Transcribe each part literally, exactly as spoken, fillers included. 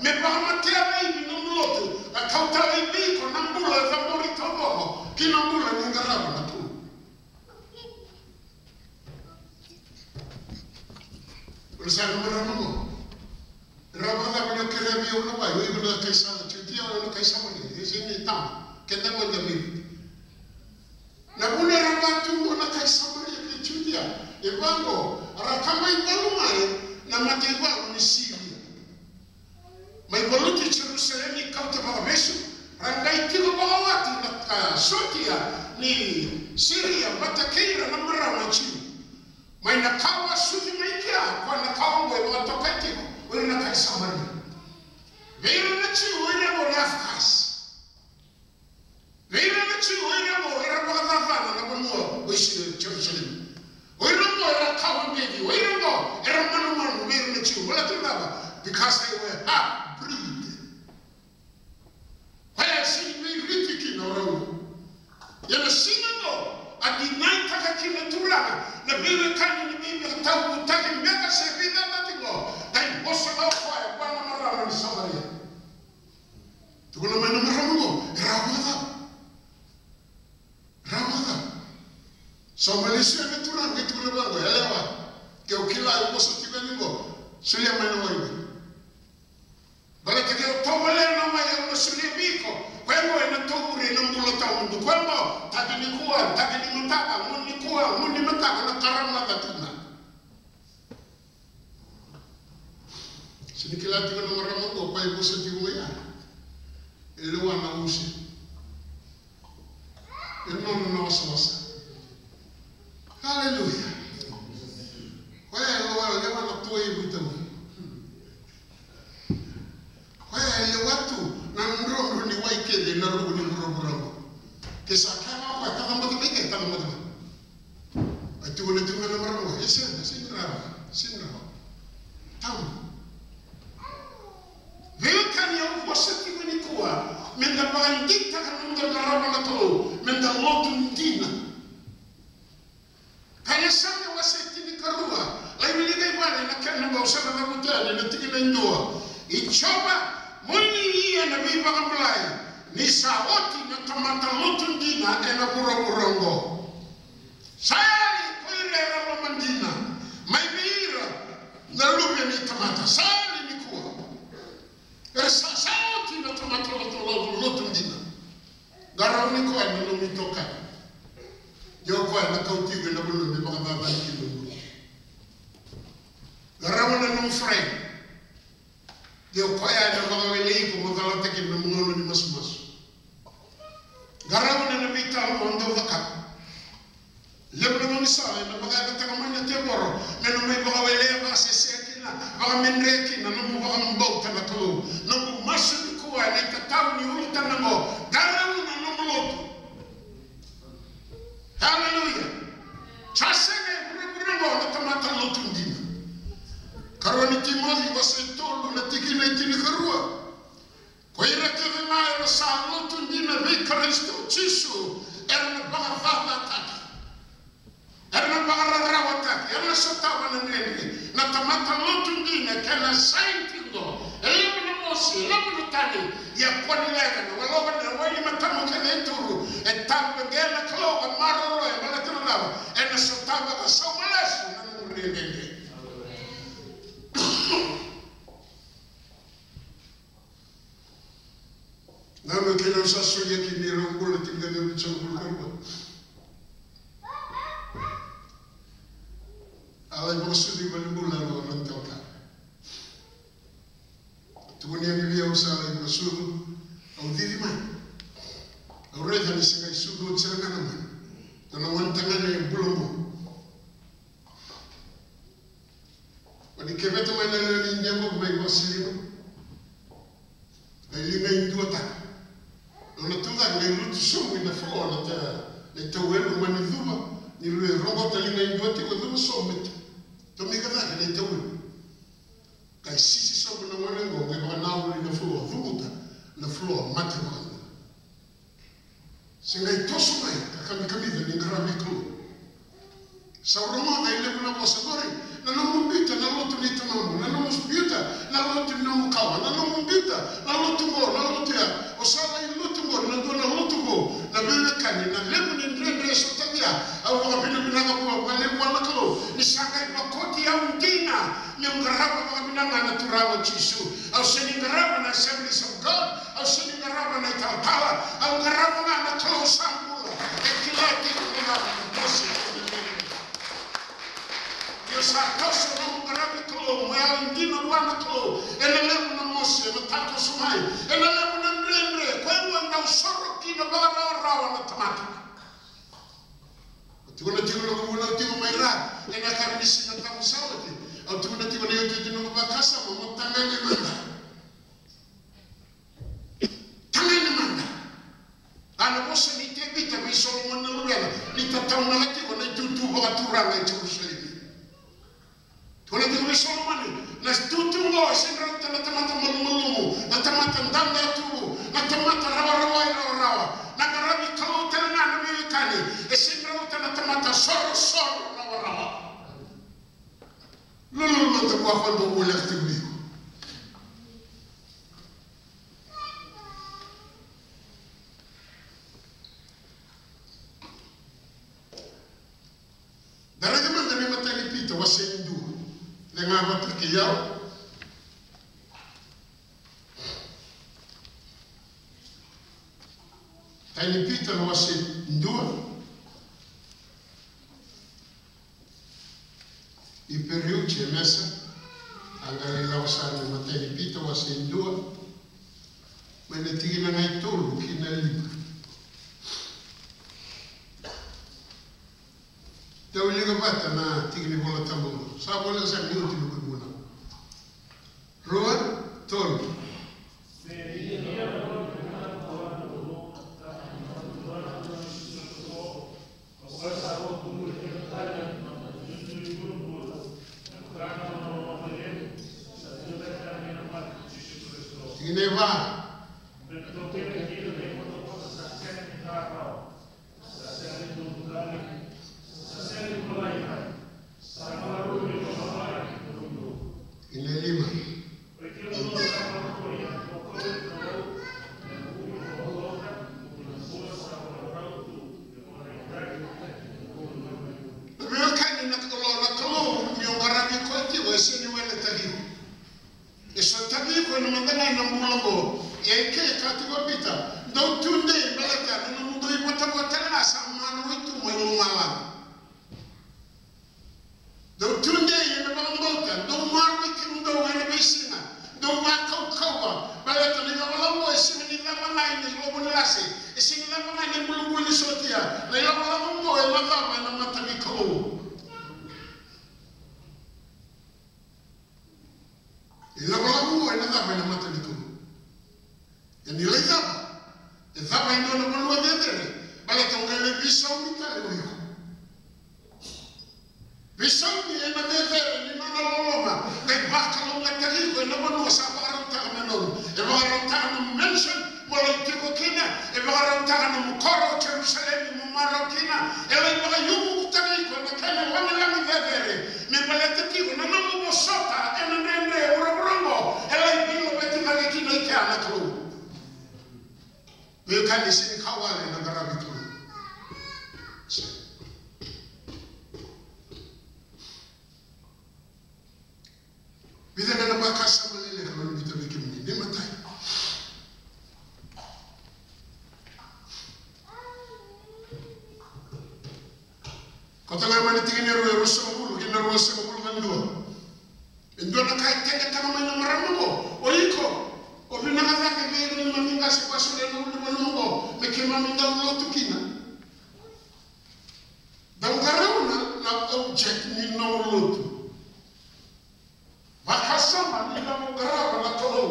Me vakamatea laivi nomu lotu, ka kauta laivi iko na bula e cabori taucoko ki na bula ni qarava na Kalou. O na sa na marama qo. Rawa vakacava ni o kerea vei au na wai, o iko na kai sa na Jutia, o iko na kai Samaria, e sega ni tama, keda gona vei. Na vuna era vaka tu qo na kai Samaria kei Jutia, e vaqo, ra ka mai valu mai na mataivalu ni Siria. Mai valuti Jerusalemi, kauta vakavesu, ra qai tiko vakawati na ka sotia ni Siria vata kei ira na marama Jiu. Mai na kawa sucu mai kea, koya na kawa qo e vakatokai tiko o ira na kai Samaria. Vei ira na Jiu, o ira qo na half-caste. Vei ira na Jiu, o ira qo era vakacacana na vanua o Isi-, Jerusalemi. O ira qo era kawa beci, o ira qo era manumanu, vei ira na Jiu. Baleta na cava? Because they were half-breed. Koya e sega ni veiriti kina o rau. Ia na siga qo a deny-taka kina na Turaga na veiwekani, na veivakatabutaki beka se veicacati qo, qai vosa ga o koya vua na marama ni Samaria. Tukuna mai na marama qo, e rawa vakacava? Rawa vakacava? Sa mai lesu yani na Turaga, qai tukuna vaqo, yalewa, ke o kila au vosa tiko yani qo, solia mai na wai qo. Baleta ke o tovolea na wai au na solia vei iko, koya qo ena tovure na bula tawamudu. Koya qo, taki nikua, taki ni mataka, gunu nikua, gunu ni mataka, na karamaca tu ga. Sega ni kila tiko na marama qo, koya e vosa tiko mai ya. E lewa na use. E nona na wasawasa. Haleluya. Koya e lewa, lewa na toi e vuitau. Koya e lewa tu na drodro ni wai kece na ruku ni vuravura qo. Ke sa kaya ga o koya, tacabata mai ke, tacabata mai. A tukuna tiko ga na marama qo, e sega, sega ni rawa, sega ni rawa. Tabu. Veiwekani, au vosa tiko nikua, meda vakadeitaka na noda qarava na Kalou, meda lotu dina. Kaya na Same wase tinikarua, lai wilika i vale na kena bau sa na cavuta yani na tikina e dua. I Jiova, mo ni ia na veivakabulai, ni sa oti na tamata lotu dina ena vuravura oqo. Sa yali ko ira era lomadina mai vei ira na luve ni tamata. Sa yali nikua. Era sa, sa oti na tamata lotu, lotu, lotu dina. Qarauni koya na nomu itokani. Ia o koya na kauti iko ena vanua me vakacacani kina na bula. Qarauna na nomu friend. Ia o koya ena vakawelei iko mo calata kina na nomu gauna ni masumasu. Qarauna na veitalanoa o dau cakava. Levu na gaunisala ena vakayagataka mai na tevoro me na mai vakawelea, vakasesea kina, vakamedrea kina na nomu vakabauta na Kalou. Nomu masu nikua ena itatau ni ulutaga oqo. Qarauna na nomu lotu. Haleluya. Sa sega e vuravura oqo na tamata lotu dina. Karua ni Timoci wase tolu na tikina e tinikarua. Ko ira kece ga era sa lotu dina vei Karisito Jisu era na vakacacataki, era na vakararawataki, era na sotava na dredre. Na tamata lotu dina kena saini tiko e levu na mosi, e levu na tani. Ia kua ni leqa, na wai, na wai ni matamu kece e turu, e tabu vaqe na Kalou, ka maroroya, baleta na cava? Ena sotava ka sauma lesu na nomu dredre. Na gauna kei rau sa solia kina ni rau bula tiko ga ni rau tinikadua. A lai vakasucu i valenibula na nona talatala. Tukuni yani vei au sa lai vakasucu, au cici mai. Au raica ni se qai sucu oti sara ga na mani. Dua na gone tagane e bulabula. Oni keveta mai na lewe ni Idia qo mai Vasilima. Qai liga i duataka. Nona tucake qai lutu sobu ina floor na ta, na tauelu, mani cuva, ni lui rogota liga i dua tiko, cuva sobu me tiko. Tomika cake na tauelu. Qai sisi sobu na gone qo, qai vakanavuli na floor, cuvuta na floor, mate vakadua. Se qai toso mai ka kamikamica ni qaravi Kalou. Sa rogoca e levu na vosa, qori na nomu biuta na lotu nei tamamu, na nomu biuta Na lotu ni nomu kawa, na nomu biuta, na lotu qo, na lotu ya. O sa lai lotu qo, na dua na lotu qo, na veiwekani, na levu ni dredre e sotavi ya. Au vakavinavinaka vua, vakalevu vua na Kalou ni sa qai vakoti au dina meu qarava vakavinaka na Turaga o Jisu. Au sega ni qarava na Assemblies of God, au sega ni qarava na italatala, au qarava ga na Kalou sa bula. E kila tiko na Kalou. Io, sa toso nomu qaravi Kalou, mo yalodina vua na Kalou, ena levu na mosi e matakoso mai, ena levu na dredre, koya au dau soro kina vakarawarawa na tamata. Au tukuna tiko na vuna au tiko mai ra, ena yakavi ni Siga Tabu sa oti, au tukuna tiko na iotioti ni noqu vakasama, mo tagane mada. Tagane mada. A na vosa nei Tevita vei Solomoni na luvena, ni tataunaka tiko na itutu vakaturaga e Jerusalemi. Tukuna tiko vei Solomoni, na itutu qo e sega ni rauta na tamata malumalumu, na tamata dadatuvu, na tamata rawarawa, rawarawa. Na qaravi Kalou tale ga na veiwekani, e sega ni rauta na tamata sorosoro, rawarawa. Lululu mada vua koya bau voleka tiko vei iko. Da raica mada na imatai ni Pita wase e dua. Lega vata kei au. Imatai ni Pita na wase e dua. Iperiu, Jemesa, a qai lako sara na imatai ni Pita wase e dua, mai na tikina ga e tolu ki na lima. Dau wilika vata na tiki ni Vola Tabu qo. Sa voleka sara ni oti na vunau. Rua, tolu. Tikina e va. Tikina e lima. Na veiwekani, na Kalou, na Kalou ni o qaravi koya tiko e sega ni weletaki iko. E sotavi iko ena mada ga na bula qo. Ia e kaya tiko o Pita, dou tudei baleta na nomudou ivotavota ga sa maroroi tu mai lomalagi. Dou tudei ena vakabauta, dou maroroi kemudou ena veisiga, dou vakaukauwa, baleta na ilakolako qo e sega ni cava ga ena ilovo ni lase, e sega ni cava ga ena ibulubulu ni sotia, na ilakolako qo ena cava ena mata ni Kalou. Ilakolako qo ena cava ena mata ni Kalou. Ena lai cava? E cava e dua na vanua cecere, baleta o qai lai veisaumi tale o iko. Veisaumi ena cecere ni nona loloma, qai vakalougatataki iko ena vanua sa vakarautaka me nomu. E vakarautaka nomu mansion mo lai tiko kina, e vakarautaka nomu koro o Jerusalemi mo marau kina, e lai vakaiukuukutaki iko ena kena lagilagi cecere. Me baleta tiko na nomu vosota ena dredre e vuravura oqo, e lai veilaveti cake kina i kea na Kalou. Veiwekani, sega ni ka wale na qaravi Kalou. Vica ga na vakasama leleka meu biuta vei kemuni. Na imatai. Koto ga mai na tikina e rua, e ruasagavulu kei na ruasagavulu ka dua. E dua na ka e taqetaka mai na marama qo. O iko, o vinaka cake vei ira na neimami qase ko a solia na ulunivanua qo me keimami dau lotu kina. Dau qarauna na object ni nomu lotu. Vakasama ni nomu qarava na Kalou.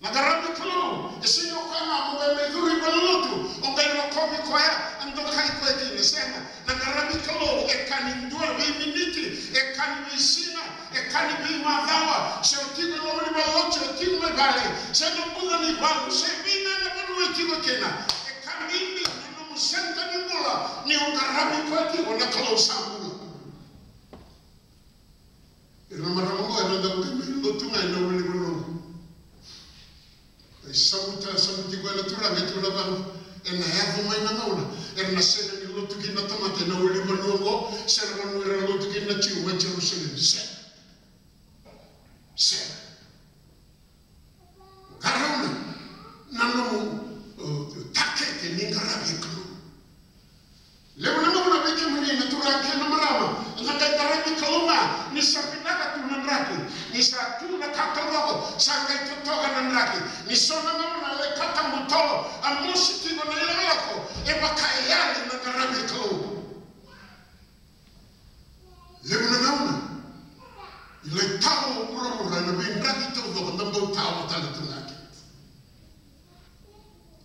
Na qaravi Kalou e sega ni o koya ga mo qai mai curu i valenilotu, o qai rokovi koya, a dokai koya kina, sega. Na qaravi Kalou e ka ni dua veiminiti, e ka ni veisiga, e ka ni veimacawa, se o tiko i loma ni valenilotu, se o tiko mai vale, se na buca ni valu, se vei ga na vanua o tiko kina. E ka bibi na nomu senta ni bula ni o qaravi koya tiko na Kalou sa bula. Ira na marama qo era dau qai mai lotu. tu ga ena ulunivanua. E savuta, savuti koya na Turaga e tu na vanua. Ena yaco mai na gauna era na sega ni lotu kina na tamata ena ulunivanua oqo, se na vanua era lotu kina na Jiu mai Jerusalemi. Sega. Sega. Qarauna na nomu, uh, takete ni qaravi Kalou. Levu na gauna vei kemuni na turaga kei na marama, eda qai qaravi Kalou ga ni sa vinaka tu na draki, ni sa tu na ka taucoko, sa qai totoka na draki. Ni so na gauna e lai katabu tolo, a mosi tiko na ilakolako, e vaka e yali na qaravi Kalou. Levu na gauna e lai tao vuravura ena veidraki taucoko, da bau tao tale tu ga kina.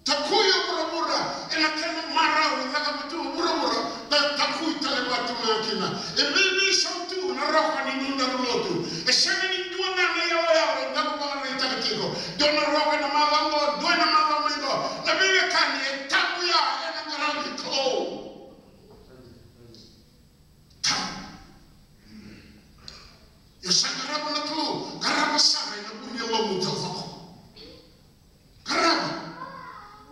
Takui o vuravura ena kena marau e cakava tu o vuravura, da takui tale vata tu ga kina. E veiveisau tu na roka ni nodaru lotu. E sega ni dua ga na iyaloyalo e dau vakaraitaka tiko. Dua na roka ena macawa oqo, dua ena macawa mai oqo. Na veiwekani, e tabu ya ena qaravi Kalou. Tabu. Ia sa qarava na Kalou, qarava sara ena vu ni yalomu taucoko. Qarava.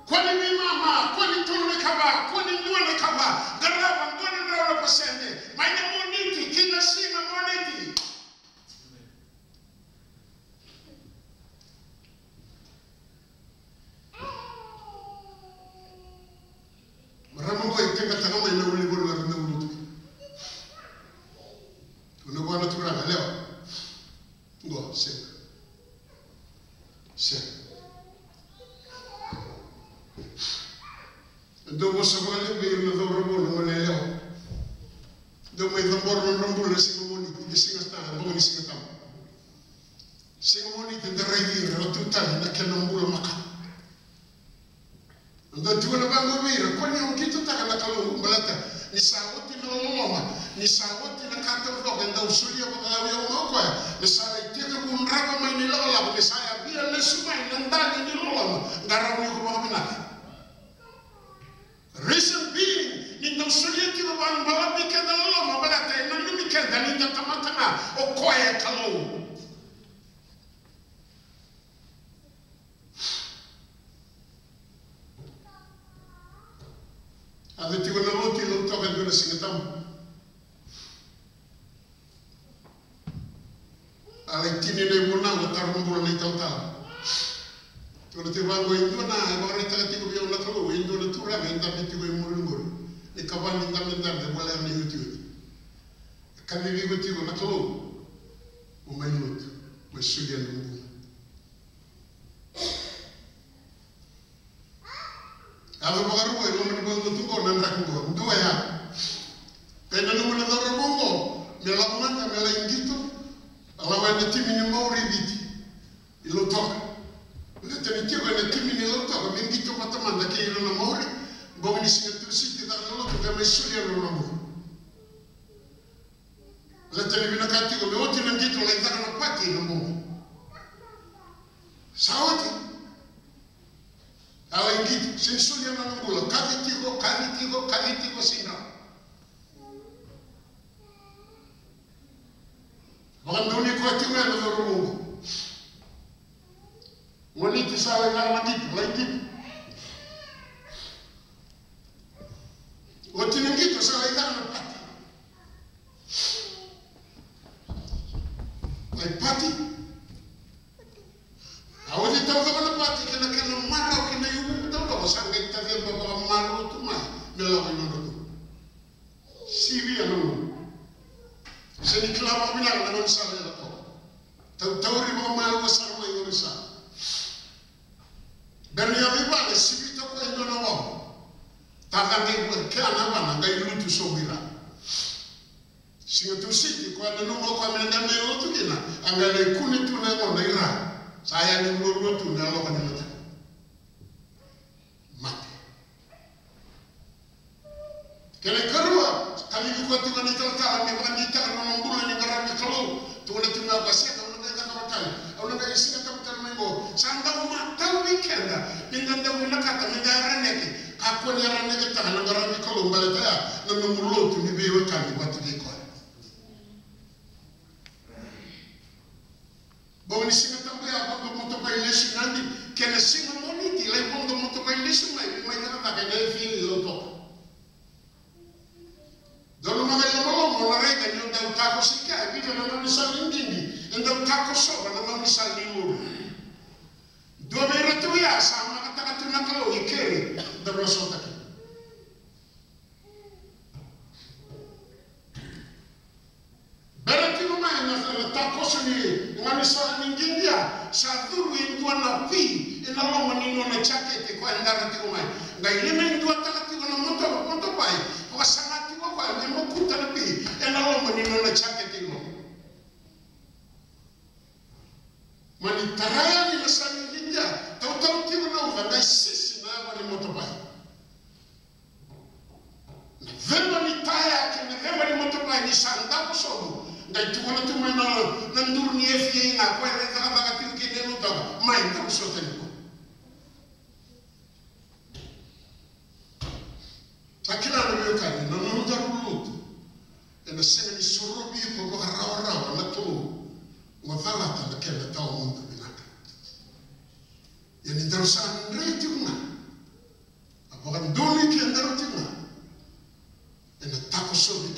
Kua ni veimama, kua ni tolu na ikava, kua ni dua na ikava. Qarava dua na drau na pasede mai na Moniti ki na siga Moniti. Marama qo e teqataka mai na ulunivanua era dau lotu. Tukuna vua na Turaga, yalewa, qo sega. Sega. E dau vosa vakalevu vei ira na cauravou na gone yalewa. Dau mai cabora nodra bula na siga Moniti, na siga ta, bogi ni Siga Tabu. Siga Moniti eda raici ira, era tu tale na kena bula makawa. Eda tukuna vaqo vei ira, kua ni o qitotaka na Kalou, baleta ni sa oti na loloma, ni sa oti na ka taucoko e dau solia vakayauyauma o koya, ni sa lai tekivu drava mai na ilakolako, ni sa yavia lesu mai na dali ni loloma, qarauni iko vakavinaka. Reason being, ni dau solia tiko vakabalavu vei keda na loloma, baleta e nanumi keda ni da tamata ga, o koya e Kalou. A yaco tiko na lotu i Lautoka e dua na Siga Tabu. A lai tini na ivunau, a taro bula na italatala. Tukuna tiko vaqo, e dua na, e vakaraitaka tiko vei au na Kalou, e dua na turaga e dabe tiko e muri qori. Na ikava ni dabedabe e voleka na iotioti. E kacivi iko tiko na Kalou, mo mai lotu, mai solia na bula. Yaco vakarua e loma ni valenilotu qo na draki qo, dua ya. Qai nanuma na cauravou qo me lako mada me lai qito, a lako ena timi ni Maori i Viti, i Lautoka. Baleta ni tiko ena timi ni Lautoka me qito vata mada kei ira na Maori. Bogi ni Siga Tusiti caka na lotu, qai mai solia na nona bula. Baleta ni vinakata tiko me oti na qito, lai caka na pati ena bogi. Sa oti. A lai qito, sega ni solia na nona bula, kaci tiko, kaci tiko, kaci tiko, sega ni rawa. Vakadonui koya tiko ya na cauravou. Moniti sa lai caka na qito, lai qito. Oti na qito sa lai caka na pati. Lai pati. A oti taucoko na pati kei na kena marau kei na iukuuku taucoko, sa qai taceba vakamalua tu mai me lako i nodratou. Sivia na gauna. Sega ni kila vakavinaka na gaunisala e lako. Tautauri vakamalua sara mai gaunisala. Bera ni yaco i vale, sivita o koya e dua na wau. Tacaqe i koya, kea na yavana, qai lutu sobu i ra. Siga Tusiti, koya nanuma o koya me dabe mai lotu kina, a qai lai kune tu na yagona i ra. Sa yali ruarua tu na yaloka ni matana. Mate. Kena ikarua, kacivi koya tiko na italatala me vakadeitaka na nona bula ni qaravi Kalou. Tukuna tiko ga o koya, sega, au na qai cakava tale. Au na qai Siga Tabu tale mai qo. Sa dau matau vei keda ni da dau vinakata me da yaraneke. Kakua ni yaraneketaka na qaravi Kalou, baleta ya na nomu lotu ni veiwekani vata kei koya. Bogi ni Siga Tabu ya, vodo motoka i lesu i Nadi, kena siga Moniti lai vodo motoka i lesu mai, vei mai cakacaka ena F A i Lautoka. Dou lomaka i lomalomo, o na raica ni o dau takoso i kea, e vica na gaunisala ni qiqi e dau takosova na gaunisala ni lori. Dua vei iratou ya sa makataka tu na Kalou, e kere, dau na sota kina. Bera tiko mai na, na takoso ni gaunisala ni qiqi ya, sa curu e dua na pi ena loma ni nona jakete, koya e dara tiko mai. Qai lima e duataka tiko na moto, motopai, vakasaga tiko o koya me mokuta na pi ena loma ni nona jakete i loma. Mani tara yani na sala ni qiqi ya, tautau tiko na uca, qai sisi na yava ni motopai. Na ceba ni taya kei na ceba ni motopai ni sa dako sobu, qai tukuna tu mai na, na duru ni F A ga, koya e cakacaka tiko kei na Lautoka, mai, dako sota ni ko. A kila na veiwekani, na nodaru lotu ena sega ni sorovi iko vakarawarawa na Kalou mo calata na kena tawamudu vinaka. Ia ni daru sa dre tiko ga, a vakadonui kedaru tiko ga, ena takosovi